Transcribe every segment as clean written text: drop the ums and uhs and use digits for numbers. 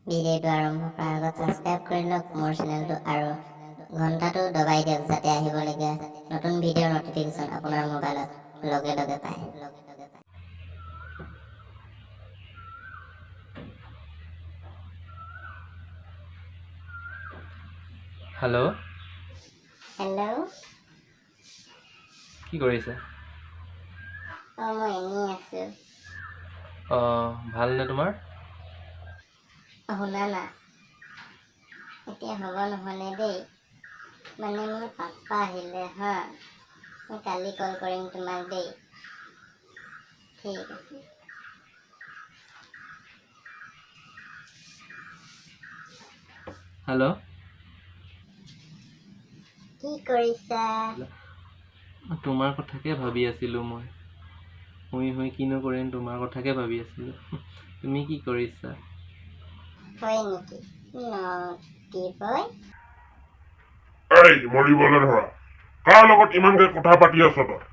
ভিডিঅ'টো আৰম্ভ কৰাৰ আগত ছাবস্ক্ৰাইব কৰি লওক মোৰ চেনেলটো আৰু ঘণ্টাটো দবাই দিয়ক, যাতে আহিবলগীয়া নতুন ভিডিঅ'ৰ ন'টিফিকেশ্যন আপোনাৰ মোবাইলত লগে লগে পায়। হেল্ল'। হেল্ল'। কি কৰিছা? অঁ, মই এনেই আছোঁ। অঁ, ভালনে তোমাৰ? শুনা না, এতিয়া হ'ব নহ'লে দেই, মানে মোৰ পাপা আহিলে। হা, মই কালি কল কৰিম তোমাক দেই। ঠিক আছে। হেল্ল'। কি কৰিছা? তোমাৰ কথাকে ভাবি আছিলোঁ মই। শুই শুই কিনো কৰিম, তোমাৰ কথাকে ভাবি আছিলোঁ। তুমি কি কৰিছা? হয় নেকি? নটি বয়। এই মৰিবলৈ ধৰা, কাৰ লগত ইমানকে কথা পাতি আছ তই?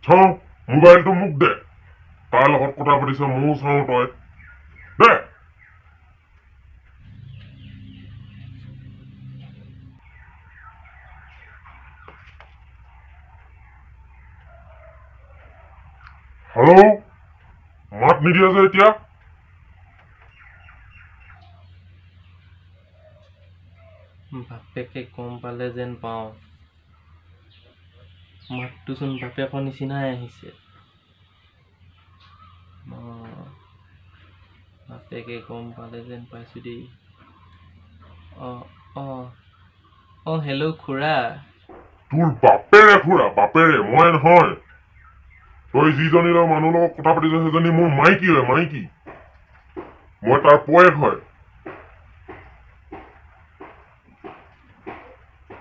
চাওঁ, মোবাইলটো মোক দে। কাৰ লগত কথা পাতিছ ময়ো চাওঁ, তই দে। হেল্ল', মাত নিদিয়া যে এতিয়া? বাপেকে গম পালে যেন পাওঁ। মাতটোচোন বাপেকৰ নিচিনাই আহিছে। অঁ, বাপেকে গম পালে যেন পাইছোঁ দেই। অঁ অঁ অঁ, হেল্ল' খুৰা। তোৰ বাপেৰে খুৰা, বাপেৰে, মই নহয়। তই যিজনী মানুহৰ লগত কথা পাতিছ সেইজনী মোৰ মাইকী হয়, মাইকী। মই তাৰ পুৱেক হয়।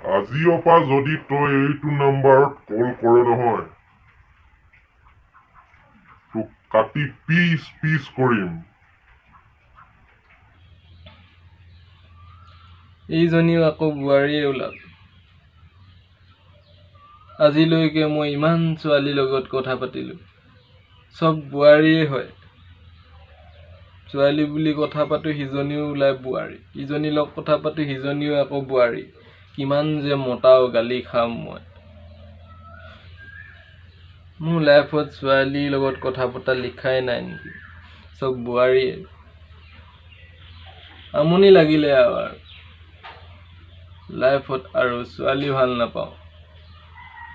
আজিৰ পৰা যদি তই এইটো নাম্বাৰত কল কৰ নহয়, তোক কাটি পিচ পিচ কৰিম। এইজনীও আকৌ বোৱাৰীয়ে ওলাল। আজিলৈকে মই ইমান ছোৱালীৰ লগত কথা পাতিলোঁ, চব বোৱাৰীয়ে হয়। ছোৱালী বুলি কথা পাতোঁ, সিজনীও ওলাই বোৱাৰী। ইজনীৰ লগত কথা পাতোঁ, সিজনীও আকৌ বোৱাৰী। কিমান যে মতাও গালি খাম মই। মোৰ লাইফত ছোৱালীৰ লগত কথা পতা লিখাই নাই নেকি? চব বোৱাৰীয়ে। আমনি লাগিলে আৰু লাইফত আৰু ছোৱালী ভাল নাপাওঁ।